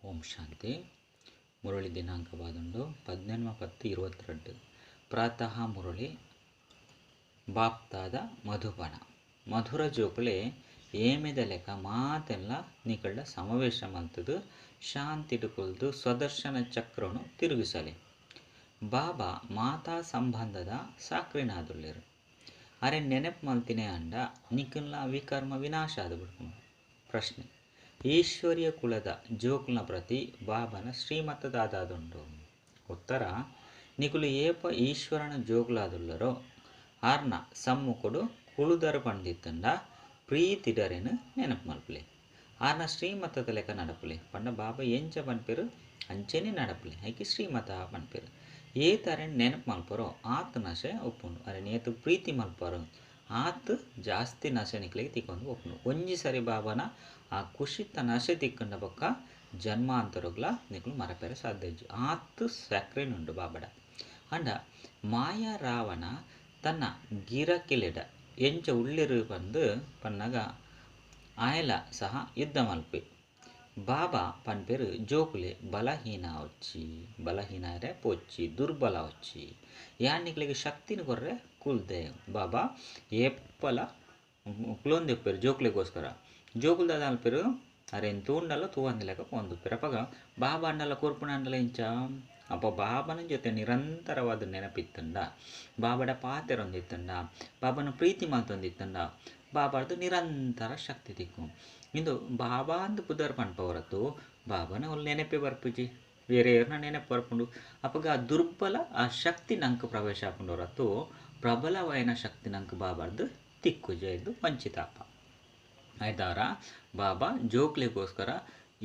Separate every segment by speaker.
Speaker 1: ಓಂ ಶಾಂತಿ. ಮುರಳಿ ದಿನಾಂಕವಾದುಂಡು 18/10/22. ಪ್ರಾತಃ ಮುರಳಿ ಬಾಪ್ತಾದ ಮಧುಬನ. ಮಧುರ ಜೋಕುಲೆ ಏಮೆದ ಲೆಕ್ಕ ಮಾತೆಲ್ಲ ನಿಕಳ್ಳ ಸಮಾವೇಶ ಮಂತದು ಶಾಂತಿಡು ಕುಲ್ದು ಸ್ವದರ್ಶನ ಚಕ್ರನು ತಿರುಗಿಸಲಿ. ಬಾಬಾ ಮಾತಾ ಸಂಬಂಧದ ಸಾಕ್ರಿನಾದುಲ್ಲೇರು. ಅರೆ ನೆನಪು ಮಲ್ತಿನೇ ಅಂಡ ನಿಕಲ್ನ ವಿಕರ್ಮ ವಿನಾಶ ಆದ ಬಿಡ್ಕೊಂಡು. ಪ್ರಶ್ನೆ: ಈಶ್ವರ್ಯ ಕುಲದ ಜೋಕುಲ್ನ ಪ್ರತಿ ಬಾಬನ ಶ್ರೀಮತದಾದುಂಡು. ಉತ್ತರ: ನಿಕುಲು ಏಪ ಈಶ್ವರನ ಜೋಕುಲಾದುಲ್ಲರೋ ಆರ್ನ ಸಮ್ಮುಖಡು ಕುಳುದರ ಪಂಡಿತ್ತಂಡ ಪ್ರೀತಿಡರೇನು ನೆನಪು ಮಲ್ಪಲೆ. ಆರ್ನ ಶ್ರೀಮತದ ಲೆಕ್ಕ ನಡಪಲೆ. ಪಂಡ ಬಾಬಾ ಎಂಚ ಪನ್ಪೇರು ಅಂಚೆನೆ ನಡಪಲೆ. ಐಕೆ ಶ್ರೀಮತ ಪನ್ಪೇರು. ಏತರೆ ನೆನಪು ಮಲ್ಪರೋ ಆತ್ ನಶೆ ಒಪ್ಪುಂಡು. ಅರೆ ನೇತು ಪ್ರೀತಿ ಮಲ್ಪರು ಆತ್ ಜಾಸ್ತಿ ನಶೆ ನಿಕ್ಲೆಗ್ ತಿಕ್ಕೊಂದು ಒಪ್ಪುಂಡು. ಒಂಜಿ ಸರಿ ಬಾಬನ ಆ ಖುಷಿತ ನಶೆ ತಿಕ್ಕಂಡ ಬೊಕ್ಕ ಜನ್ಮಾಂತರಗ್ಲ ನಿಕ್ಲು ಮರಪೆರೆ ಸಾಧ್ಯ ಇಜ್ಜಿ. ಆತ್ ಸಕ್ರೆನುಂಡು ಬಾಬಡ. ಅಂಡ ಮಾಯಾ ರಾವಣ ತನ್ನ ಗಿರಕಿಲೆಡ ಎಂಚ ಉಳ್ಳಿರು ಪಂದು ಪನ್ನಗ ಆಯಲ ಸಹ ಯುದ್ಧ ಮಲ್ಪೆ. ಬಾಬಾ ಪನ್ಪೆರು ಜೋಕುಲೆ ಬಲಹೀನ ಒಚ್ಚಿ, ಬಲಹೀನ ಪೊಚ್ಚಿ, ದುರ್ಬಲ ಒಚ್ಚಿ, ಯಾನಿಕ್ಲೆಗ್ ಶಕ್ತಿನ ಕೊರ್ರೆ ಕುಲ್ದೆ. ಬಾಬಾ ಏಪಲ ಕುಲೊಂದಿಪ್ಪೆರು ಜೋಕುಲೆಗೋಸ್ಕರ. ಜೋಕುಲು ದಾದ ಅಲ್ಪೆರು ಅರೆನ್ ತೂಂಡಲ ತೂವಂದಿಲೆಕ ಪೋಂದುಪ್ಪೆರು. ಅಪಗ ಬಾಬಾ ಅಂಡಲ ಕೊರ್ಪುನ ಅಂಡಲ ಇಂಚ ಅಪ್ಪ ಬಾಬನ ಜೊತೆ ನಿರಂತರವಾದ ನೆನಪಿತ್ತಂಡ, ಬಾಬಡ ಪಾತೆರೊಂದಿತ್ತಂಡ, ಬಾಬನ ಪ್ರೀತಿ ಮಲ್ತೊಂದಿತ್ತಂಡ ಬಾಬಾರ್ದು ನಿರಂತರ ಶಕ್ತಿ ತಿಕ್ಕು. ಇಂದು ಬಾಬಾ ಅಂದ್ ಪುದರ್ ಪನ್ಪ ಹೊರತು ಬಾಬನ ಒಲ್ ನೆನಪೇ ಬರ್ಪುಜಿ, ಬೇರೆ ಏರ್ನ ನೆನಪು ಬರ್ಪುಂಡು. ಅಪಗ ಆ ದುರ್ಬಲ ಆ ಶಕ್ತಿ ನಂಕ್ ಪ್ರವೇಶ ಆಪುಂಡು ಹೊರತು ಪ್ರಬಲವಾಯಿನ ಶಕ್ತಿ ನಂಕ್ ಬಾಬಾರ್ದು ತಿಕ್ಕುಜಿ. ಇದು ವಂಚಿತಾಪ. ಆಯ್ತಾರ ಬಾಬಾ ಜೋಕ್ಲೆಗೋಸ್ಕರ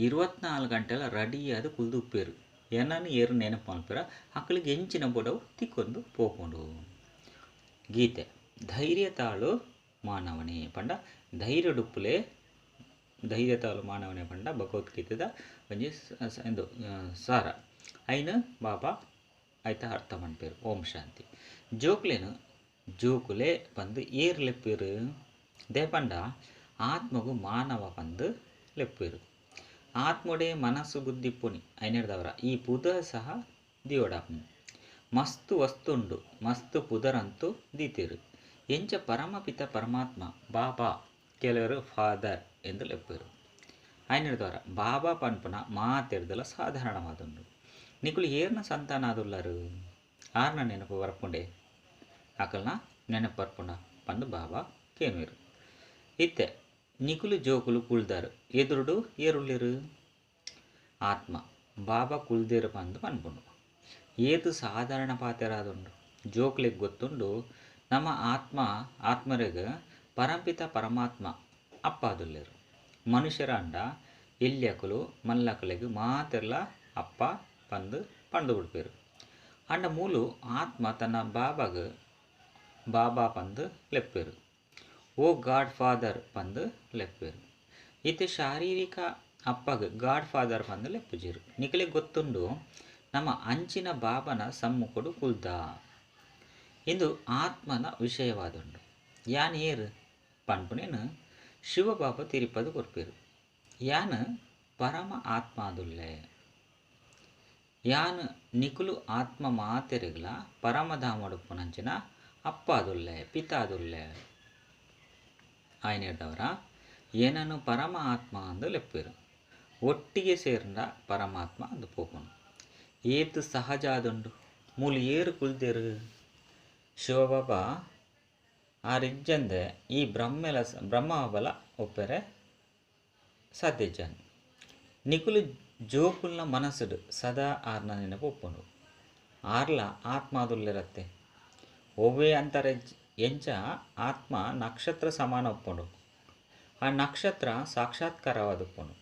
Speaker 1: 24 ಗಂಟೆಲ ರೆಡಿಯಾದ ಕುಲ್ದು ಉಪ್ಪೇರು. ಏನನ್ನು ಏರು ನೆನಪು ಮಲ್ಪೆರ ಅಕ್ಕಳಿಗೆ ಎಂಚಿನ ಬೊಡವು ತಿಕ್ಕೊಂದು ಪೋಪುಂಡು. ಗೀತೆ: ಧೈರ್ಯ ತಾಳು ಮಾನವನೇ ಪಂಡ ಧೈರ್ಯಡುಪ್ಪುಲೆ, ಧೈರ್ಯ ತಾಳು ಮಾನವನೇ ಪಂಡ ಭಗವದ್ಗೀತೆದ ಒಂಜಿ ಇಂದು ಸಾರ. ಐನು ಬಾಬಾ ಆಯ್ತಾ ಅರ್ಥ ಮನ್ಪೇರು. ಓಂ ಶಾಂತಿ. ಜೋಕ್ಲೆನು ಜೋಕುಲೆ ಪಂದು ಏರ್ ಲೆಪ್ಪೇರು ದೇಪಂಡ ಆತ್ಮಗು ಮಾನವ ಪಂದು ಲೆಪ್ಪೇರು. ಆತ್ಮೊಡೆ ಮನಸ್ಸು ಬುದ್ಧಿ ಪುನಿ ಐನೆಡ್ದವರ ಈ ಪುದ ಸಹ ದಿಯೋಡಾಪುನು. ಮಸ್ತು ವಸ್ತುಂಡು ಮಸ್ತು ಪುದರಂತೂ ದೀತೇರು. ಎಂಚ ಪರಮಪಿತ ಪರಮಾತ್ಮ ಬಾಬಾ ಕೆಲವರು ಫಾದರ್ ಎಂದು ಲೆಪ್ಪೇರು. ಐನೆಡ್ದವರ ಬಾಬಾ ಪನ್ಪುನ ಮಾತೆರ್ದಲ ಸಾಧಾರಣವಾದುಂಡು. ನಿಕುಲು ಏರ್ನ ಸಂತಾನಾದುಲ್ಲರು ಆರ್ನ ನೆನಪು ಬರ್ಪುಂಡೆ ಅಕಲ್ನ ನೆನಪು ಬರ್ಪುಂಡ ಪಂದು ಬಾಬಾ ಕೇನುವೆರು. ಇತ್ತೆ ನಿಕುಲು ಜೋಕುಲು ಕುಲ್ದಾರು ಎದುರುಡು ಏರುಳ್ಳಿರು ಆತ್ಮ ಬಾಬಾ ಕುಲ್ದೇರು ಪಂದು ಪನ್ಪುಂಡು. ಏತು ಸಾಧಾರಣ ಪಾತೆರಾದುಂಡು. ಜೋಕ್ಲೆಗ್ ಗೊತ್ತುಂಡು ನಮ್ಮ ಆತ್ಮ ಆತ್ಮರೆಗ್ ಪರಂಪಿತ ಪರಮಾತ್ಮ ಅಪ್ಪಾದುಲ್ಲೇರು. ಮನುಷ್ಯರ ಅಂಡ ಎಲ್ಯಕುಲು ಮಲ್ಲಕುಲೆಗ್ ಮಾತೆರ್ಲ ಅಪ್ಪ ಪಂದು ಪಂಡು ಬಿಡ್ಪೇರು. ಅಂಡ ಮೂಲು ಆತ್ಮ ತನ್ನ ಬಾಬಾಗ್ ಬಾಬಾ ಪಂದು ಲೆಪ್ಪೇರು. ಓ ಗಾಡ್ ಫಾದರ್ ಪಂದು ಲೆಪ್ಪೇರು. ಇತ್ತೆ ಶಾರೀರಿಕ ಅಪ್ಪಗ್ ಗಾಡ್ ಫಾದರ್ ಪಂದು ಲೆಪ್ಪುಜೇರು. ನಿಕಲೆ ಗೊತ್ತುಂಡು ನಮ್ಮ ಅಂಚಿನ ಬಾಬನ ಸಮ್ಮುಖಡು ಕುಲ್ದ ಇಂದು ಆತ್ಮನ ವಿಷಯವಾದುಂಡು. ಯಾನ್ ಏರು ಪನ್ಪುನೇನು ಶಿವಬಾಬಾ ತಿರುಪದು ಕೊರ್ಪೇರು. ಯಾನ್ ಪರಮ ಆತ್ಮಾದುಲ್ಲೆ. ಯಾನ್ ನಿಕುಲು ಆತ್ಮ ಮಾತೆರೆಗ್ಲ ಪರಮಧಾಮಡುಪ್ಪುನಂಚಿನ ಅಪ್ಪಾದುಲ್ಲೆ ಪಿತಾದುಲ್ಲೆ. ಆಯ್ನೆಡ್ದವರ ಏನನ್ನು ಪರಮ ಆತ್ಮ ಅಂದು ಲೆಪ್ಪೇರು. ಒಟ್ಟಿಗೆ ಸೇರ್ಂಡ ಪರಮಾತ್ಮ ಅಂದು ಪೋಪುನು. ಏತು ಸಹಜ ಆದುಂಡು. ಮೂಲು ಏರು ಕುಲ್ದೇರು ಶಿವಬಾಬಾ ಆರಿಜ್ಜಂದೆ ಈ ಬ್ರಹ್ಮೆಲ ಬ್ರಹ್ಮಬಲ ಒಪ್ಪೆರೆ ಸಾಧ್ಯಜನ್. ನಿಕುಲು ಜೋಕುಲ್ನ ಮನಸ್ಸುಡು ಸದಾ ಆರ್ನ ನೆನಪು ಒಪ್ಪುಂಡು. ಆರ್ಲ ಆತ್ಮಾದುಲ್ಲೆರತ್ತೆ. ಒವ್ವೇ ಅಂತಾರೆ ಎಂಚ ಆತ್ಮ ನಕ್ಷತ್ರ ಸಮಾನ ಒಪ್ಪುಂಡು. ಆ ನಕ್ಷತ್ರ ಸಾಕ್ಷಾತ್ಕಾರವಾದುಪ್ಪುಂಡು.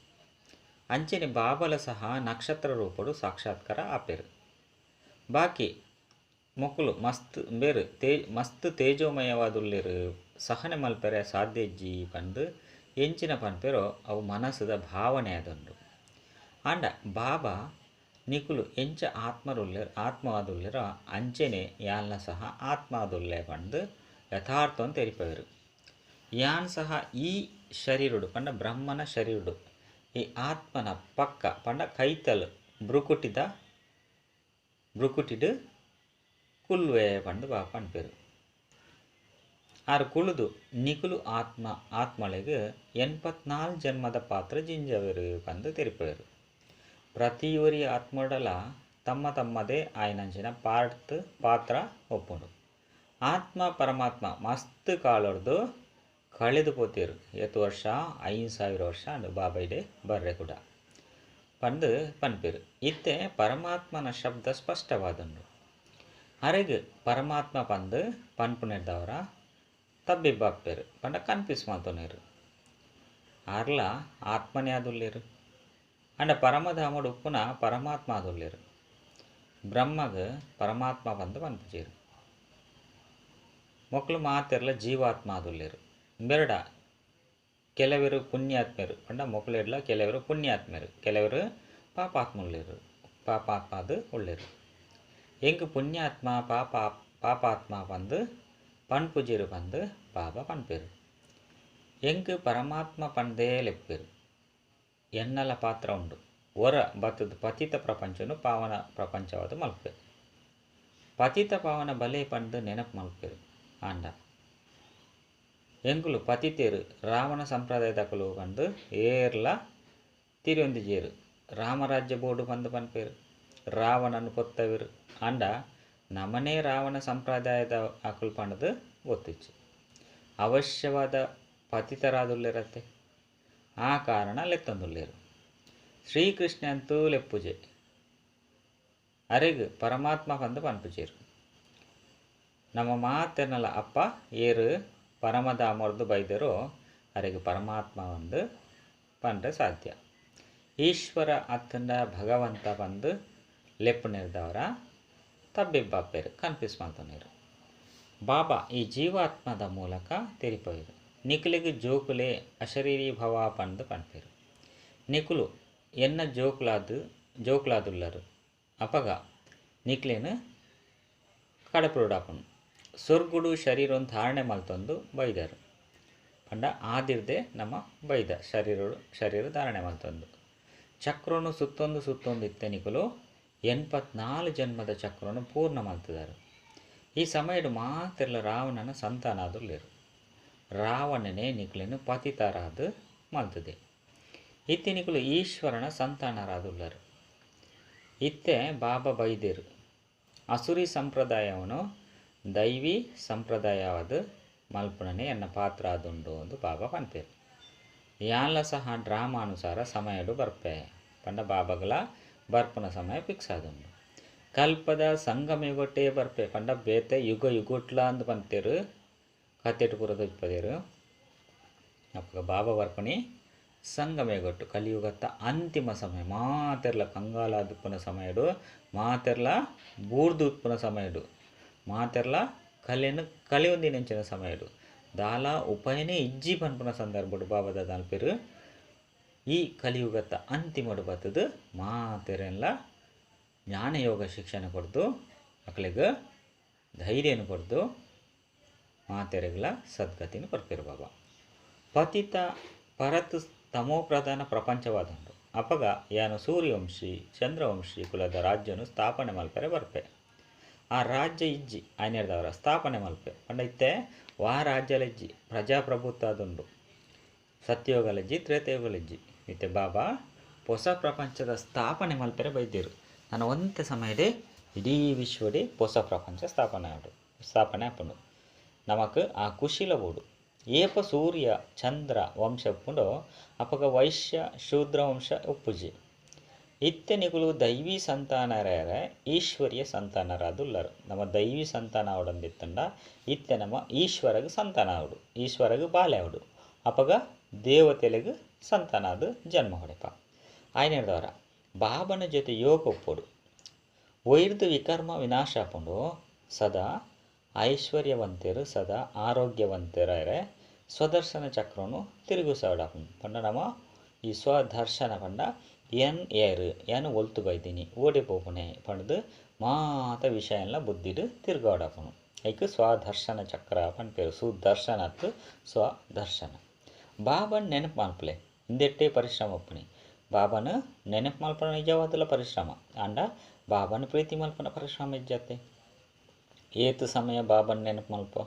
Speaker 1: ಅಂಚನೆ ಬಾಬಲ ಸಹ ನಕ್ಷತ್ರ ರೂಪಡು ಸಾಕ್ಷಾತ್ಕಾರ ಆಪೇರು. ಬಾಕಿ ಮೊಕುಲು ಮಸ್ತ್ ಬೇರು ತೇ ಮಸ್ತ್ ತೇಜೋಮಯವಾದುಲ್ಲೆರು ಸಹನೆ ಮಲ್ಪೆರೆ ಸಾಧ್ಯ ಇಜ್ಜಿ ಪಂದು ಎಂಚಿನ ಪನ್ಪೆರೋ ಅವು ಮನಸ್ಸುದ ಭಾವನೆ ಆದುಂಡು. ಆಂಡ ಬಾಬಾ ನಿಕುಲು ಎಂಚ ಆತ್ಮರುಲ್ಲೆರ್ ಆತ್ಮವಾದುಲ್ಲೆರೋ ಅಂಚನೆ ಯಾನ್ಲ ಸಹ ಆತ್ಮಾದುಲ್ಲೆ ಪಂದು ಯಥಾರ್ಥವನ್ನು ತೆರಿಪವೆರು. ಯಾನ್ ಸಹ ಈ ಶರೀರುಡು ಪಂಡ ಬ್ರಹ್ಮನ ಶರೀರುಡು ಈ ಆತ್ಮನ ಪಕ್ಕ ಪಂಡ ಕೈತಲ್ ಬ್ರುಕುಟಿದ ಬ್ರುಕುಟಿಡ್ ಕುಲ್ವೆ ಪಂದ್ ಬಾಬಾ ಪನ್ಪೆರ್. ಆರ್ ಕುಳುದು ನಿಕುಲು ಆತ್ಮ ಆತ್ಮಲೆಗ್ 84 ಜನ್ಮದ ಪಾತ್ರ ಜಿಂಜವೆರ್ ಪಂದ್ ತೆರಿಪವೆರ್. ಪ್ರತಿಯೊರಿ ಆತ್ಮಡಲ ತಮ್ಮ ತಮ್ಮದೇ ಆಯಿನಂಚಿನ ಪಾರ್ಟ್ ಪಾತ್ರ ಒಪ್ಪುಂಡು. ಆತ್ಮ ಪರಮಾತ್ಮ ಮಸ್ತ್ ಕಾಲೊರ್ದು ಕಳೆದು ಪೋತೆರ್. ಏತ್ ವರ್ಷ 5000 ವರ್ಷ ಆಂಡ್ ಬಾಬೈಡೆ ಬರ್ರೆ ಕೂಡ ಪಂದ್ ಪನ್ಪೆರ್. ಇತ್ತೆ ಪರಮಾತ್ಮನ ಶಬ್ದ ಸ್ಪಷ್ಟವಾದುಂಡು. ಅರೆಗ್ ಪರಮಾತ್ಮ ಪಂದ್ ಪನ್ಪುನೆರ್ದಾವರ ತಬ್ಬಿಬ್ಬಾಪೆರ್ ಪಂಡ ಕನ್ಫ್ಯೂಸ್ ಮಲ್ತೊನೆರ್. ಆರ್ಲ ಆತ್ಮನೇ ಆದುಲ್ಲೆರ್. ಆಂಡ ಪರಮಧಾಮಡ್ ಉಪ್ಪುನ ಪರಮಾತ್ಮ ಆದುಲ್ಲೆರ್. ಬ್ರಹ್ಮಗ್ ಪರಮಾತ್ಮ ಪಂದ್ ಪನ್ಪುಜೆರ್. ಮೊಕ್ಲು ಮಾತೆರ್ಲ ಜೀವಾತ್ಮ ಆದುಲ್ಲೆರ್. ಬೆರಡ ಕೆಲವೆರ್ ಪುಣ್ಯಾತ್ಮೆರ್ ಪಂಡ ಮೊಕ್ಲೆಡ್ಲ ಕೆಲವೆರ್ ಪುಣ್ಯಾತ್ಮೆರ್ ಕೆಲವೆರ್ ಪಾಪಾತ್ಮುಲ್ಲೆರ್ ಪಾಪಾತ್ಮಾದ್ ಉಲ್ಲೆರ್. ಎಂಕ್ ಪುಣ್ಯಾತ್ಮ ಪಾಪ ಪಾಪಾತ್ಮ ಪಂದ್ ಪನ್ಪುಜೆರ್ ಪಂದ್ ಬಾಬಾ ಪನ್ಪೆರ್. ಎಂಕ್ ಪರಮಾತ್ಮ ಪಂದೇ ಲೆಪ್ಪೆರ್. ಎನ್ನಲ ಪಾತ್ರ ಉಂಡು. ಒರ ಬತ್ತದ್ ಪತಿತ ಪ್ರಪಂಚನು ಪಾವನ ಪ್ರಪಂಚವಾದ್ ಮಲ್ಪೆ. ಪತಿತ ಪಾವನ ಬಲೆ ಪಂದ್ ನೆನಪು ಮಲ್ಪೆರ್. ಆಂಡ ಎಂಕುಲು ಪತಿತೆರ್ ರಾವಣ ಸಂಪ್ರದಾಯದಕುಲು ಪಂದ್ ಏರ್ಲ ತಿರಿಯೊಂದಿಜೆರ್. ರಾಮರಾಜ್ಯ ಬೋಡು ಪಂದ್ ಪನ್ಪೆರ್. ರಾವಣನ್ ಪೊತ್ತವೆರ್. ಆಂಡ ನಮನೇ ರಾವಣ ಸಂಪ್ರದಾಯದ ಅಕುಲು ಪಂಡ್ದ್ ಗೊತ್ತಿಜ್ಜಿ. ಅವಶ್ಯವಾದ ಪತಿತರಾದುಲ್ಲೆರತ್ತೆ. ಆ ಕಾರಣ ಲೆತ್ತೊಂದುಲ್ಲೆರ್. ಶ್ರೀಕೃಷ್ಣ ಅಂತೂ ಲೆಪ್ಪುಜೆ. ಅರೆಗ್ ಪರಮಾತ್ಮ ಪಂದ್ ಪನ್ಪುಜೆರ್. ನಮ್ಮ ಮಾತೆರ್ನಲ ಅಪ್ಪ ಏರ್ ಪರಮಧಾಮೊರ್ದು ಬೈದೆರೋ ಅರೆಗ್ ಪರಮಾತ್ಮ ಪಂದ್ ಪನ್ರೆ ಸಾಧ್ಯ. ಈಶ್ವರ ಅತ್ತಂಡ ಭಗವಂತ ಪಂದ್ ಲೆಪ್ಪುನೆರ್ದಾವರ ತಬ್ಬಿಬ್ಬಾಪೆರ್ ಕನ್ಫ್ಯೂಸ್ ಮಲ್ತೊನೆರ್. ಬಾಬಾ ಈ ಜೀವಾತ್ಮದ ಮೂಲಕ ತೆರಿಪವೆರ್. ನಿಕುಲೆಗ್ ಜೋಕುಲೆ ಅಶರೀರಿ ಭವ ಪಂದ್ ಪನ್ಪೆರ್. ನಿಕುಲು ಎನ್ನ ಜೋಕುಲಾದ್ ಜೋಕುಲಾದುಲ್ಲರ್. ಅಪಗ ನಿಕ್ಲೆನ್ ಕಡಪುರೊಡಾಪುಂಡು. ಸೊರ್ಗುಡು ಶರೀರೊನು ಧಾರಣೆ ಮಲ್ತೊಂದು ಬೈದರ್. ಪಂಡ ಆದಿರ್ದೆ ನಮ ಬೈದ ಶರೀರೊಡು ಶರೀರ ಧಾರಣೆ ಮಲ್ತೊಂದು. ಚಕ್ರೊನು ಸುತ್ತೊಂದು ಸುತ್ತೊಂದು ಇತ್ತೆ ನಿಕುಲು 84 ಜನ್ಮದ ಚಕ್ರೊನು ಪೂರ್ಣ ಮಲ್ತುದರ್. ಈ ಸಮಯಡ್ ಮಾತೆರ್ಲ ರಾವಣನ ಸಂತಾನಾದುಲ್ಲೆರ್. ರಾವಣನೇ ನಿಕ್ಲೆನ್ ಪತಿತರಾದ್ ಮಲ್ತುದೆ. ಇತ್ತೆ ನಿಕುಲು ಈಶ್ವರನ ಸಂತಾನರಾದುಲ್ಲರ್. ಇತ್ತೆ ಬಾಬಾ ಬೈದೆರ್. ಅಸುರಿ ಸಂಪ್ರದಾಯವನ್ನು ದೈವಿ ಸಂಪ್ರದಾಯವಾದ್ ಮಲ್ಪುನನೇ ಎನ್ನ ಪಾತ್ರ ಆದುಂಡು ಅಂದ್ ಬಾಬಾ ಪನ್ಪೆರ್. ಯಾನ್ಲ ಸಹ ಡ್ರಾಮಾನುಸಾರ ಸಮಯಡ್ ಬರ್ಪೆ. ಪಂಡ ಬಾಬಾಗ್ಲ ಬರ್ಪುನ ಸಮಯ ಫಿಕ್ಸ್ ಆದುಂಡು. ಕಲ್ಪದ ಸಂಗಮಯುಗಟ್ಟೇ ಬರ್ಪೆ. ಪಂಡ ಬೇತೆ ಯುಗ ಯುಗೊಟ್ಲ ಅಂದ್ ಪನ್ತೆರ್. ಕತೆಟ್ ಪೂರ ತೋಜಿಪದೆರ್. ಅಪಗ ಬಾಬಾ ಬರ್ಪುನಿ ಸಂಗಮಯುಗಟ್ಟು ಕಲಿಯುಗತ್ತ ಅಂತಿಮ ಸಮಯ. ಮಾತೆರ್ಲ ಕಂಗಾಲಾದುಪ್ಪುನ ಸಮಯಡ್ ಮಾತೆರ್ಲ ಬೂರ್ದು ಉಪ್ಪುನ ಸಮಯಡ್ ಮಾತೆರ್ಲ ಕಲೆನ್ ಕಳೆಯೊಂದಿನಂಚಿನ ಸಮಯಡ್ ದಾಲ ಉಪಾಯನೇ ಇಜ್ಜಿ ಪನ್ಪುನ ಸಂದರ್ಭಡ್ ಬಾಬಾ ದಾದ ಪನ್ಪೆರ್ ಈ ಕಲಿಯುಗತ್ತ ಅಂತಿಮಡ್ ಬತ್ತುದು ಮಾತೆರೆನ್ಲ ಜ್ಞಾನಯೋಗ ಶಿಕ್ಷಣ ಕೊರ್ದು ಅಕ್ಲೆಗ್ ಧೈರ್ಯನ್ ಕೊರ್ದು ಮಾತೆರೆಗ್ಲ ಸದ್ಗತಿನ್ ಕೊರ್ಪೆರ್ ಬಾಬಾ. ಪತಿತ ಪರತ್ ತಮೋ ಪ್ರಧಾನ ಪ್ರಪಂಚವಾದುಂಡು. ಅಪಗ ಯಾನು ಸೂರ್ಯವಂಶಿ ಚಂದ್ರವಂಶಿ ಕುಲದ ರಾಜ್ಯನು ಸ್ಥಾಪನೆ ಮಲ್ಪೆರೆ ಬರ್ಪೆ. ಆ ರಾಜ್ಯ ಇಜ್ಜಿ ಆಯ್ನೆರ್ದವರ ಸ್ಥಾಪನೆ ಮಲ್ಪೆ. ಪಂಡ ಇತ್ತೆ ವಾ ರಾಜ್ಯಲ ಇಜ್ಜಿ ಪ್ರಜಾಪ್ರಭುತ್ವ ಆದುಂಡು. ಸತ್ಯಯುಗಲ ಇಜ್ಜಿ ತ್ರೇತಾಯುಗಲ ಇಜ್ಜಿ. ಇತ್ತೆ ಬಾಬಾ ಹೊಸ ಪ್ರಪಂಚದ ಸ್ಥಾಪನೆ ಮಲ್ಪೆರೆ ಬೈದೆರ್. ನನ ಒಂತೆ ಸಮಯಡೇ ಇಡೀ ವಿಶ್ವಡೇ ಹೊಸ ಪ್ರಪಂಚ ಸ್ಥಾಪನೆ ಆವೊಡು ಸ್ಥಾಪನೆ ಆಪುಂಡು. ನಮಕ್ ಆ ಖುಷಿಲ ಬೋಡು. ಏಪ ಸೂರ್ಯ ಚಂದ್ರ ವಂಶ ಉಪ್ಪುಂಡೋ ಅಪಗ ವೈಶ್ಯ ಶೂದ್ರ ವಂಶ ಉಪ್ಪುಜಿ. ಇತ್ತೆ ನಿಕುಲು ದೈವಿ ಸಂತಾನರೇ ಈಶ್ವರ್ಯ ಸಂತಾನರಾದುಲ್ಲರ್. ನಮ ದೈವಿ ಸಂತಾನ ಆವೊಡಂದಿತ್ತಂಡ ಇತ್ತೆ ನಮ ಈಶ್ವರಗ್ ಸಂತಾನ ಆವೊಡು. ಈಶ್ವರಗ್ ಬಾಲೆ ಆವೊಡು. ಅಪಗ ದೇವತೆಲೆಗ್ ಸಂತಾನ ಆದ್ ಜನ್ಮ ಪಡೆಪ. ಆಯ್ನೆರ್ದವರ ಬಾಬನ ಜೊತೆ ಯೋಗ ಉಪ್ಪೊಡು. ಒಯ್ರ್ದ್ ವಿಕರ್ಮ ವಿನಾಶ ಆಪುಂಡು. ಸದಾ ಐಶ್ವರ್ಯವಂತೆರ್ ಸದಾ ಆರೋಗ್ಯವಂತೆರಾಯೆರೆ ಸ್ವದರ್ಶನ ಚಕ್ರೊನು ತಿರುಗಿಸೋಡಾಪುಂಡು. ಪಂಡ ನಮ ಈ ಸ್ವದರ್ಶನ ಪಂಡ ಎನ್ ಏರ್ ಯಾನ್ ಒಲ್ತು ಬೈದಿನಿ ಓಡೆ ಪೋಪುನೆ ಪಂಡ್ದ್ ಮಾತ ವಿಷಯನ್ಲ ಬುದ್ಧಿಡ್ ತಿರ್ಗಾವೊಡಾಪುಂಡು. ಐಕ್ ಸ್ವದರ್ಶನ ಚಕ್ರ ಪನ್ಪೆರ್. ಸುದರ್ಶನ ಅತ್ತ್ ಸ್ವದರ್ಶನ. ಬಾಬನ್ ನೆನಪು ಮಲ್ಪುಲೆ. ಇಂದೆಟ್ಟೇ ಪರಿಶ್ರಮ ಉಪ್ಪುನಿ. ಬಾಬಾನ ನೆನಪು ಮಲ್ಪನ ನಿಜವಾದಲ ಪರಿಶ್ರಮ ಆಂಡ ಬಾಬಾನ ಪ್ರೀತಿ ಮಲ್ಪನ ಪರಿಶ್ರಮ ಇಜ್ಜತ್ತೆ. ಏತು ಸಮಯ ಬಾಬಾನ ನೆನಪು ಮಲ್ಪ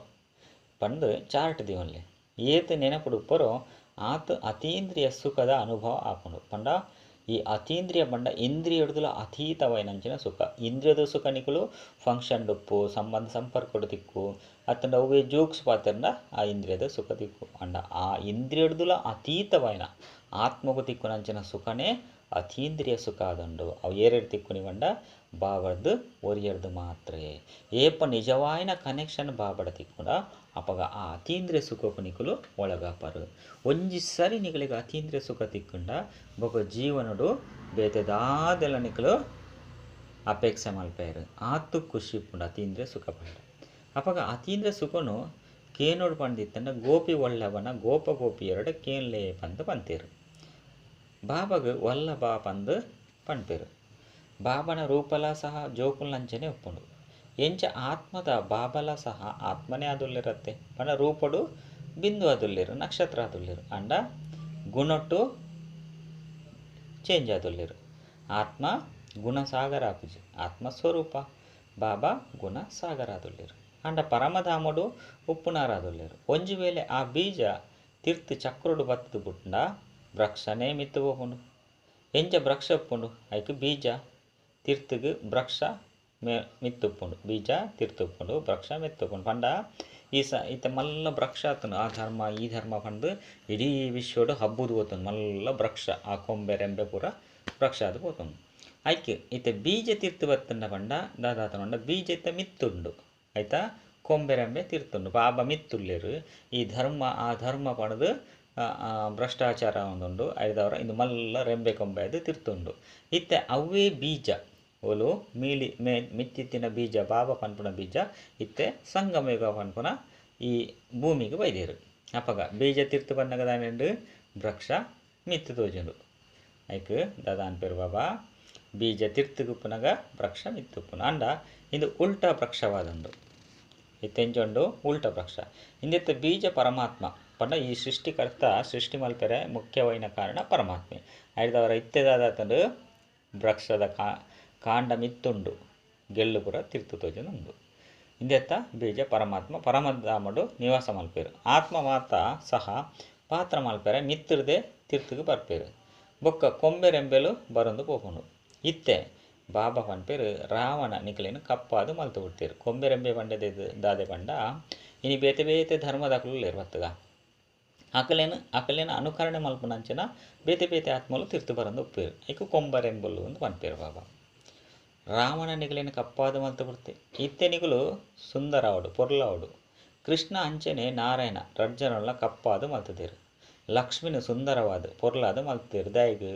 Speaker 1: ಪಂದು ಚಾರ್ಟ್ ದಿವನ್ಲೆ ಏತು ನೆನಪುಡು ಉಪ್ಪರೋ ಆತ ಅತೀಂದ್ರಿಯ ಸುಖದ ಅನುಭವ ಆಪುಂಡು. ಪಂಡ ಈ ಅತೀಂದ್ರಿಯ ಪಂಡ ಇಂದ್ರಿಯಡ್ದುಲ ಅತೀತವೈನಂಚಿನ ಸುಖ. ಇಂದ್ರಿಯದ ಸುಖ ನಿಕುಲು ಫಂಕ್ಷನ್ ಡುಪ್ಪು ಸಂಬಂಧ ಸಂಪರ್ಕಡು ತಿಕ್ಕು ಅತ್ತಂಡ ಅವೇ ಜೋಕ್ಸ್ ಪಾತ್ರನ ಆ ಇಂದ್ರಿಯದ ಸುಖ ತಿಕ್ಕು. ಅಂಡ ಆ ಇಂದ್ರಿಯಡ್ದುಲ ಅತೀತವೈನ ಆತ್ಮಗು ತಿಕ್ಕುನಂಚಿನ ಸುಖನೇ ಅತೀಂದ್ರಿಯ ಸುಖ ಆದುಂಡು. ಅವು ಏರೆಡ್ ತಿಕ್ಕುನಿ ಪಂಡ ಬಾಬಡ್ದು ಒರಿಯಡ್ದು ಮಾತ್ರ. ಏಪ ನಿಜವಾಯಿನ ಕನೆಕ್ಷನ್ ಬಾಬಡ ತಿಕ್ಕುಂಡ ಅಪಗ ಆ ಅತೀಂದ್ರಿಯ ಸುಖಕ್ಕೂ ನಿಕುಲು ಒಳಗಾಪರು. ಒಂಜಿ ಸರಿ ನಿಕಲಿಗೆ ಅತೀಂದ್ರಿಯ ಸುಖ ತಿಕ್ಕುಂಡ ಬೊಕ ಜೀವನಡು ಬೇತೆದಾದೆಲ್ಲ ನಿಕಲು ಅಪೇಕ್ಷೆ ಮಲ್ಪೇರು ಆತು ಖುಷಿ ಇಪ್ಪುಂಡು ಅತೀಂದ್ರಿಯ ಸುಖ ಪಂಡ. ಅಪಗ ಅತೀಂದ್ರಿಯ ಸುಖನು ಕೇನೋಡು ಪಂಡಿತ್ತಂಡ ಗೋಪಿ ವಲ್ಲಭನ ಗೋಪ ಗೋಪಿಯರಡು ಕೇನ್ಲೇ ಪಂದು ಪಂತೇರು. ಬಾಬಾಗ ವಲ್ಲಭ ಪಂದು ಪಣ್ಪೇರು. ಬಾಬನ ರೂಪಲ ಸಹ ಜೋಕುಲ್ನಂಚನೆ ಉಪ್ಪುಂಡು. ಎಂಚ ಆತ್ಮದ ಬಾಬಲ ಸಹ ಆತ್ಮನೇ ಆದುಲ್ಲಿರತ್ತೆ. ಪಂಡ ರೂಪಡು ಬಿಂದು ಆದುಲ್ಲೇರು ನಕ್ಷತ್ರ ಆದುಲ್ಲೇರು ಅಂಡ ಗುಣಟ್ಟು ಚೇಂಜ್ ಆದುಲ್ಲೇರು. ಆತ್ಮ ಗುಣಸಾಗರ ಆಪುಜಿ ಆತ್ಮಸ್ವರೂಪ ಬಾಬಾ ಗುಣಸಾಗರ ಆದುಲ್ಲೇರು ಅಂಡ ಪರಮಧಾಮಡು ಉಪ್ಪುನಾರಾದುಲ್ಲೇರು. ಒಂಜಿ ವೇಳೆ ಆ ಬೀಜ ತಿರ್ತು ಚಕ್ರಡು ಬತ್ತದು ಬುಟ್ಟಂಡ ವೃಕ್ಷನೇ ಮಿತ್ತು ಹೋಗುಂಡು. ಎಂಚ ವೃಕ್ಷ ಉಪ್ಪುಂಡು ಐಕ್ ಬೀಜ ತಿರ್ತುಗು ವೃಕ್ಷ ಮಿತ್ತುಪ್ಪುಂಡು ಬೀಜ ತಿರ್ತುಪ್ಪುಂಡು ವೃಕ್ಷ ಮಿತ್ತುಪ್ಪುಂಡು. ಪಂಡ ಈ ಸ ಇತ್ತ ಮಲ್ಲ ವೃಕ್ಷ ಆತನು ಆ ಧರ್ಮ ಈ ಧರ್ಮ ಪಂದು ಇಡೀ ವಿಶ್ವಡು ಹಬ್ಬದು ಹೋತನು ಮಲ್ಲ ವೃಕ್ಷ ಆ ಕೊಂಬೆ ರೆಂಬೆ ಪೂರ ವೃಕ್ಷ ಅದು ಹೋತನು. ಐಕ್ ಇತ್ತ ಬೀಜ ತಿರ್ತು ಬತ್ತಂಡ ಪಂಡ ದಾದಾತನ ಪಂಡ ಬೀಜ ಇತ್ತ ಮಿತ್ತುಂಡು ಆಯ್ತಾ ಕೊಂಬೆ ರೆಂಬೆ ತಿರ್ತುಂಡು ಬಾಬಾ ಮಿತ್ತುಲ್ಲೇರು. ಈ ಧರ್ಮ ಆ ಧರ್ಮ ಪಣದು ಭ್ರಷ್ಟಾಚಾರ ಒಂದುಂಡು ಐದವರ ಇಂದು ಮಲ್ಲ ರೆಂಬೆ ಕೊಂಬೆ ಅದು ತಿರ್ತುಂಡು. ಇತ್ತೆ ಅವೇ ಬೀಜ ಓಲು ಮೀಲಿ ಮೇ ಮಿತ್ತಿತ್ತಿನ ಬೀಜ ಬಾಬಾ ಪನ್ಪುನ ಬೀಜ ಇತ್ತೆ ಸಂಗಮಯುಗ ಪನ್ಪುನ ಈ ಭೂಮಿಗೆ ಬೈದೇರು. ಅಪಗ ಬೀಜ ತಿರ್ತು ಬಂದಾಗ ದಾನೆಂಡು ವೃಕ್ಷ ಮಿತ್ತು ತೋಜುಂಡು. ಐಕ್ ದಾದಾ ಅನ್ಪೇರು ಬಾಬಾ ಬೀಜ ತಿರ್ತುಗುಪ್ಪುನಗ ವೃಕ್ಷ ಮಿತ್ತುಪ್ಪುನ ಅಂಡ ಇಂದು ಉಲ್ಟಾ ವೃಕ್ಷವಾದುಂಡು. ಇತ್ತೆಂಚುಂಡು ಉಲ್ಟಾ ವೃಕ್ಷ. ಇಂದೆತ್ತ ಬೀಜ ಪರಮಾತ್ಮ ಪಂಡ ಈ ಸೃಷ್ಟಿಕರ್ತ ಸೃಷ್ಟಿ ಮಲ್ಪೆರೆ ಮುಖ್ಯವಾಯಿನ ಕಾರಣ ಪರಮಾತ್ಮೆ. ಐದವರ ಇತ್ತೆದಾದಂದು ವೃಕ್ಷದ ಕಾಂಡ ಮಿತ್ತುಂಡು ಗೆಲ್ಲು ಪೂರ ತಿರ್ತು ತೋಜುಂಡು. ಇಂದೆತ್ತ ಬೀಜ ಪರಮಾತ್ಮ ಪರಮಧಾಮಡು ನಿವಾಸ ಮಲ್ಪೇರು. ಆತ್ಮ ಮಾತ ಸಹ ಪಾತ್ರ ಮಲ್ಪೆರೆ ಮಿತ್ತಿರದೆ ತಿರ್ತುಗು ಬರ್ಪೇರು. ಬೊಕ್ಕ ಕೊಂಬೆ ರೆಂಬೆಲು ಬರೊಂದು ಪೋಪುಂಡು. ಇತ್ತೆ ಬಾಬಾ ಪನ್ಪೇರು ರಾವಣ ನಿಕಲೇನು ಕಪ್ಪಾದು ಮಲ್ತು ಬಿಡ್ತೇರು. ಕೊಂಬೆ ರೆಂಬೆ ಪಂಡದ ದಾದೆ ಪಂಡ ಇನಿ ಬೇತೆ ಬೇತೆ ಧರ್ಮದಾಕಲು ಲೇರು ಬತ್ತಗ ಅಕಲೇನು ಅಕಲೇನು ಅನುಕರಣೆ ಮಲ್ಪುನಂಚಿನ ಬೇತೆ ಬೇತೆ ಆತ್ಮಲು ತಿರ್ತು ಬರಂದು ಉಪ್ಪೇರು. ಐಕು ಕೊಂಬರೆಂಬಲು ಒಂದು ಪನ್ಪೇರು ಬಾಬಾ. ರಾವಣ ನಿಗಲೇನು ಕಪ್ಪಾದ ಮಲ್ತು ಬಿಡ್ತೆ. ಇತ್ತೆ ನಿಗುಲು ಸುಂದರಾವಡು ಪೊರ್ಲಾವಡು. ಕೃಷ್ಣ ಅಂಚನೆ ನಾರಾಯಣ ರಡ್ಜನೊಲ್ಲ ಕಪ್ಪಾದು ಮಲ್ತದೇರು. ಲಕ್ಷ್ಮಿನ ಸುಂದರವಾದ ಪೊರ್ಲಾದ ಮಲ್ತದೇರು. ದಾಯಿಗ್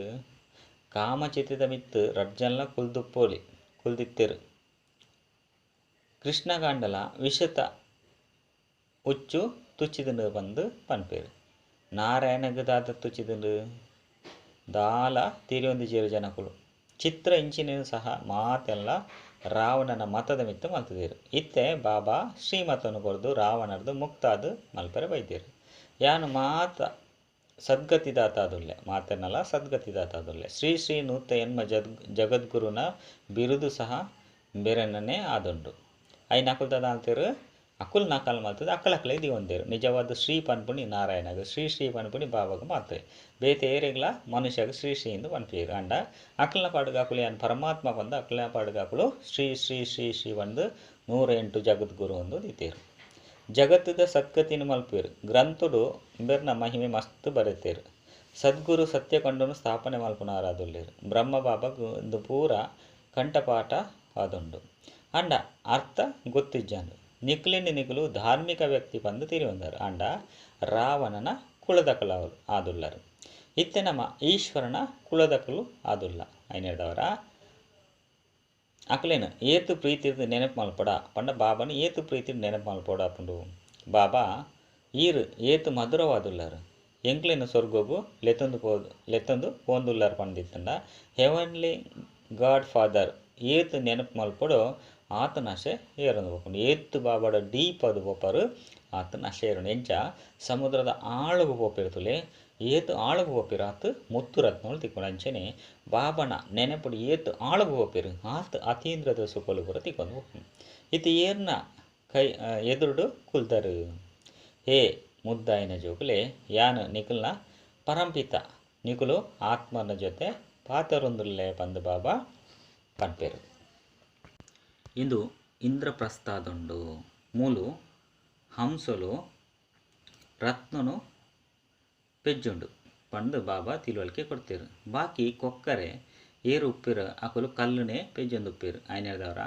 Speaker 1: ಕಾಮಚಿತದ ಮಿತ್ತು ರಡ್ಜನ್ಲ ಕುಲ್ದುಪ್ಪೋಲಿ ಕುಲ್ದಿತ್ತೇರು. ಕೃಷ್ಣಗಾಂಡಲ ವಿಷತ ಉಚ್ಚು ತುಚ್ಚಿದಂಡು ಬಂದು ಪನ್ಪೇರು. ನಾರಾಯಣಗ್ ದಾದ ತುಚ್ಚಿದಂಡು ದಾಲ ತೀರಿಯೊಂದು ಜೇರು ಜನಕುಲು. ಚಿತ್ರ ಇಂಚಿನ ಸಹ ಮಾತೆಲ್ಲ ರಾವಣನ ಮತದ ಮಿತ್ತು ಮಲ್ತದೇರು. ಇತ್ತೆ ಬಾಬಾ ಶ್ರೀಮತನು ಕೊರ್ದು ರಾವಣರ್ದು ಮುಕ್ತಾದು ಮಲ್ಪರೆ ಬೈದೇರು. ಯಾನು ಮಾತ ಸದ್ಗತಿದಾತ ಆದುಲ್ಲೆ ಮಾತನ್ನಲ್ಲ ಸದ್ಗತಿದಾತ ಆದುಲ್ಲೆ. ಶ್ರೀ ಶ್ರೀ ನೂತ ಎನ್ಮ ಜಗದ್ಗುರುನ ಬಿರುದು ಸಹ ಬೇರೆನನ್ನೇ ಆದುಂಡು. ಐನ ಅಕುಲ್ದಾದ ಅಂತೀರು ಅಕುಲ್ ನಕಲ್ ಮಲ್ತದ ಅಕ್ಕಲಕ್ಕಲೆ ದಿವಂದೇರು. ನಿಜವಾದ ಶ್ರೀ ಪನ್ಪುಣಿ ನಾರಾಯಣಗ ಶ್ರೀ ಶ್ರೀ ಪನ್ಪುಣಿ ಬಾಬಾಗ ಮಾತ್ರ ಬೇತೆ ಏರೆಗ್ಲ ಮನುಷ್ಯಗ ಶ್ರೀ ಶ್ರೀ ಎಂದು ಪನ್ಪೇರು. ಅಂಡ ಅಕ್ಕಲ್ನ ಪಾಡುಗಾಕುಲು ಯಾನ್ ಪರಮಾತ್ಮ ಬಂದು ಅಕ್ಕಲ್ನ ಪಾಡುಗಾಕುಲು ಶ್ರೀ ಶ್ರೀ ಶ್ರೀ ಶ್ರೀ ಬಂದು 108 ಜಗದ್ಗುರು ಒಂದು ದಿತೇರು. ಜಗತ್ತದ ಸದ್ಗತಿನ ಮಲ್ಪೇರು. ಗ್ರಂಥಡು ಬೆರ್ನ ಮಹಿಮೆ ಮಸ್ತ್ ಬರೆತೇರು. ಸದ್ಗುರು ಸತ್ಯಕಂಡನು ಸ್ಥಾಪನೆ ಮಲ್ಪುನಾರಾದುಲ್ಲೇರು. ಬ್ರಹ್ಮ ಬಾಬಾಗ ಒಂದು ಪೂರ ಕಂಠಪಾಠ ಆದುಂಡು. ಅಂಡ ಅರ್ಥ ಗೊತ್ತಿಜ್ಜಾಂಡು. ನಿಕ್ಲಿನ ನಿಕುಲು ಧಾರ್ಮಿಕ ವ್ಯಕ್ತಿ ಬಂದು ತಿರಿವಂದರು. ಅಂಡ ರಾವಣನ ಕುಲದಕಲು ಆದುಲ್ಲರು. ಇತ್ತೆ ನಮ್ಮ ಈಶ್ವರನ ಕುಲದಕಲು ಆದುಲ್ಲ. ಐನೇದವರ ಅಕಲೇನು ಏತು ಪ್ರೀತಿ ನೆನಪು ಮಲ್ಪಡ ಪಂಡ ಬಾಬಾನ ಏತು ಪ್ರೀತಿ ನೆನಪು ಮಲ್ಪಡ ಪಂಡು ಬಾಬಾ ಈರು ಏತು ಮಧುರವಾದುಲ್ಲಾರು. ಎಂಕ್ಲೇನು ಸ್ವರ್ಗೋಗು ಲೆತ್ತೊಂದು ಲೆತ್ತೊಂದು ಪೋಂದುಲ್ಲಾರು ಪಂಡಿತ್ತಂಡ ಹೆವನ್ಲಿ ಗಾಡ್ ಫಾದರ್ ಏತು ನೆನಪು ಮಲ್ಪಡೋ ಆತನ ಆಸೆ ಏರೊಂದು ಪೋಪುಂಡು. ಏತು ಬಾಬಾಡ ಡೀಪ್ ಅದು ಪೋಪಾರು ಆತನ ಆಸೆ ಏರೋಣ. ಎಂಚ ಸಮುದ್ರದ ಆಳಗು ಪೋಪಿರ್ತುಲೆ ಏತ್ ಆಳಗ್ ಪೋಪೆರ್ ಆತ್ ಮುತ್ತು ರತ್ನೊಲು ತಿಕ್ಕುಂಡು. ಅಂಚನೆ ಬಾಬನ ನೆನಪುಡು ಏತ್ ಆಳಗ್ ಪೋಪೆರ್ ಆತ್ ಅತೀಂದ್ರದ ಸುಖೊಲು ಪೂರ ತಿಕ್ಕೊಂದು ಪೋಪುಂಡು. ಇತ್ತೆ ಏರ್ನ ಕೈ ಎದುರುಡು ಕುಲ್ದರ್. ಹೇ ಮುದ್ದಾಯಿನ ಜೋಕುಲೆ, ಯಾನ್ ನಿಕಲ್ನ ಪರಂಪಿತ ನಿಕುಲು ಆತ್ಮನ ಜೊತೆ ಪಾತೆರೊಂದುಲ್ಲೆ ಪಂದ್ ಬಾಬಾ ಪನ್ಪೆರ್. ಇಂದು ಇಂದ್ರಪ್ರಸ್ಥಾದುಂಡು. ಮೂಲು ಹಂಸಲು ರತ್ನನು ಪೆಜ್ಜುಂಡು ಪಂದ್ ಬಾಬಾ ತಿಳುವಳಿಕೆ ಕೊರ್ತೆರ್. ಬಾಕಿ ಕೊಕ್ಕರೆ ಏರ್ ಉಪ್ಪೆರ್ ಅಕುಲು ಕಲ್ಲುನೆ ಪೆಜ್ಜೊಂದು ಉಪ್ಪೆರ್. ಆಯಿನೆಡ್ದಾವರ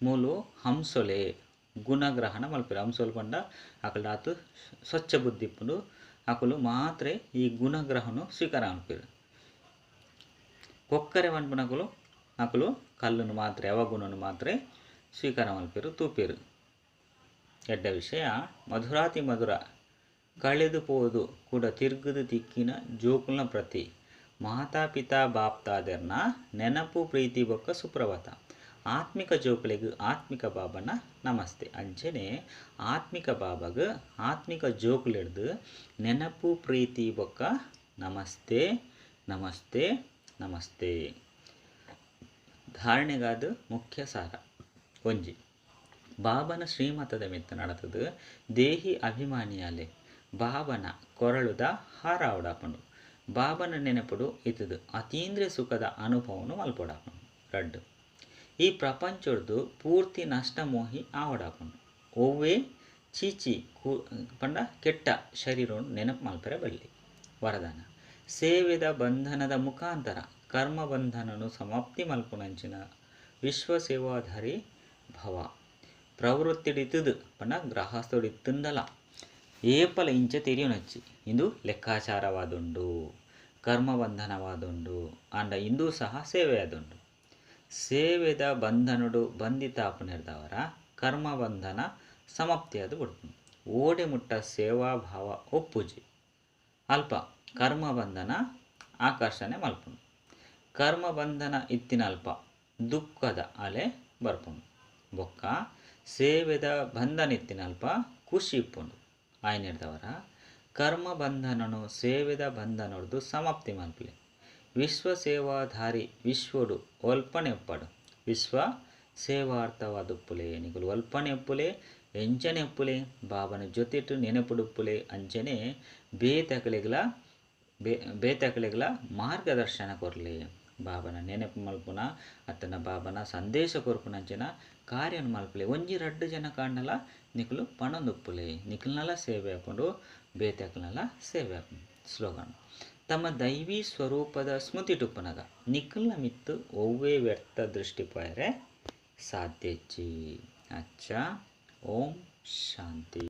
Speaker 1: ಮೂಲು ಹಂಸೊಲೆ ಗುಣಗ್ರಹಣ ಮಲ್ಪೆರ್. ಹಂಸೊಲು ಪಂಡ ಅಕಲ್ಡ ಆತ್ ಸ್ವಚ್ಛ ಬುದ್ಧಿ ಇಪ್ಪುಂಡು. ಅಕುಲು ಮಾತ್ರೆ ಈ ಗುಣಗ್ರಹನು ಸ್ವೀಕಾರ ಮಲ್ಪೆರ್. ಕೊಕ್ಕರೆ ಪನ್ಪುನಕುಲು ಅಕುಲು ಕಲ್ಲುನು ಮಾತ್ರೆ ಅವಗುಣನು ಮಾತ್ರೆ ಸ್ವೀಕಾರ ಮಲ್ಪೆರ್ ತೂಪೆರ್. ಎಡ್ಡೆ ವಿಷಯ ಮಧುರಾತಿ ಮಧುರ ಕಳೆದು ಪೋದು ಕೂಡ ತಿರ್ಗುದು ತಿಕ್ಕಿನ ಜೋಕುಲ್ನ ಪ್ರತಿ ಮಾತಾ ಪಿತಾ ಬಾಪ್ತಾದೆರ್ನ ನೆನಪು ಪ್ರೀತಿ ಬೊಕ್ಕ ಸುಪ್ರಭಾತ. ಆತ್ಮಿಕ ಜೋಕುಲೆಗ್ ಆತ್ಮಿಕ ಬಾಬನ ನಮಸ್ತೆ. ಅಂಚನೆ ಆತ್ಮಿಕ ಬಾಬಗ್ ಆತ್ಮಿಕ ಜೋಕುಲೆಡ್ದ್ ನೆನಪು ಪ್ರೀತಿ ಬೊಕ್ಕ ನಮಸ್ತೆ ನಮಸ್ತೆ ನಮಸ್ತೆ. ಧಾರಣೆಗಾದ್ ಮುಖ್ಯ ಸಾರ. ಒಂಜಿ ಬಾಬನ ಶ್ರೀಮತದ ಮಿತ್ತ್ ನಡತುದು ದೇಹಿ ಅಭಿಮಾನಿಯಾಲೆ ಬಾಬನ ಕೊರಳುದ ಹಾರ ಆವೊಡಾಪುಂಡು. ಬಾಬನ ನೆನಪುಡು ಇತ್ತುದು ಅತೀಂದ್ರಿಯ ಸುಖದ ಅನುಭವನು ಮಲ್ಪೊಡಾಪುಂಡು. ರಡ್ಡ್ ಈ ಪ್ರಪಂಚೊಡ್ದು ಪೂರ್ತಿ ನಷ್ಟ ಮೋಹಿ ಆವೊಡಾಪುಂಡು. ಒವ್ವೇ ಚೀಚಿ ಕು ಪಂಡ ಕೆಟ್ಟ ಶರೀರೊನು ನೆನಪು ಮಲ್ಪೆರೆ ಬಲ್ಲಿ. ವರದಾನ ಸೇವೆದ ಬಂಧನದ ಮುಖಾಂತರ ಕರ್ಮ ಬಂಧನನು ಸಮಾಪ್ತಿ ಮಲ್ಪುನಂಚಿನ ವಿಶ್ವ ಸೇವಾಧಾರಿ ಭವ. ಪ್ರವೃತ್ತಿಡಿತ್ತುದು ಪಂಡ ಗೃಹಸ್ಥೊಡು ಇತ್ತುಂಡಲ ಏಪಲ ಇಂಚ ತೆರಿಯೊನಚ್ಚಿ ಇಂದು ಲೆಕ್ಕಾಚಾರವಾದುಂಡು ಕರ್ಮ ಬಂಧನವಾದುಂಡು ಆಂಡ ಇಂದು ಸಹ ಸೇವೆಯಾದುಂಡು. ಸೇವೆದ ಬಂಧನೊಡು ಬಂಧಿತಾಪುನೆರ್ದಾವರ ಕರ್ಮ ಬಂಧನ ಸಮಾಪ್ತಿಯಾದ್ ಬುಡ್ಪುಂಡು. ಓಡೆ ಮುಟ್ಟ ಸೇವಾಭಾವ ಒಪ್ಪುಜಿ ಅಲ್ಪ ಕರ್ಮ ಬಂಧನ ಆಕರ್ಷಣೆ ಮಲ್ಪುಂಡು. ಕರ್ಮ ಬಂಧನ ಇತ್ತಿನಲ್ಪ ದುಃಖದ ಅಲೆ ಬರ್ಪುಂಡು. ಬೊಕ್ಕ ಸೇವೆದ ಬಂಧನ ಇತ್ತಿನಲ್ಪ ಖುಷಿ ಇಪ್ಪುಂಡು. ಆಯಿನೆಡ್ದಾವರ ಕರ್ಮ ಬಂಧನನು ಸೇವೆದ ಬಂಧನೊಡ್ದು ಸಮಾಪ್ತಿ ಮಲ್ಪುಲೆ. ವಿಶ್ವ ಸೇವಾಧಾರಿ ವಿಶ್ವಡು ಒಲ್ಪನೆ ಉಪ್ಪಡು ವಿಶ್ವ ಸೇವಾರ್ಥವಾದುಪ್ಪುಲೆ. ನಿಕುಲು ಒಲ್ಪನೆ ಉಪ್ಪುಲೆ ಎಂಚನೆ ಉಪ್ಪುಲೆ ಬಾಬನ ಜೊತೆಟ್ ನೆನಪುಡುಪ್ಪುಲೆ. ಅಂಚನೆ ಬೇತಕಲೆಗ್ಲ ಬೇತಕಲೆಗ್ಲ ಮಾರ್ಗದರ್ಶನ ಕೊರ್ಲೆ. ಬಾಬನ ನೆನಪು ಮಲ್ಪುನ ಅತ್ತನ ಬಾಬನ ಸಂದೇಶ ಕೊರ್ಪುನಂಚಿನ ಕಾರ್ಯನ್ ಮಲ್ಪುಲೆ. ಒಂಜಿ ರಡ್ಡ್ ಜನ ಕಾಂಡಲ ನಿಕುಲು ಪಣೊಂದುಪ್ಪುಲೆ. ನಿಕುಲ್ನಲ ಸೇವೆ ಆಪುಂಡು ಬೇತಕಲ್ನಲ ಸೇವೆ ಆಪುಂಡು. ಸ್ಲೋಗನ್ ತಮ್ಮ ದೈವಿ ಸ್ವರೂಪದ ಸ್ಮೃತಿಟುಪ್ಪುನಗ ನಿಕಲ್ನ ಮಿತ್ತು ಒವ್ವೇ ವ್ಯರ್ಥ ದೃಷ್ಟಿ ಪೋಯರೆ ಸಾಧ್ಯ ಇಜ್ಜಿ. ಅಚ್ಚ ಓಂ ಶಾಂತಿ.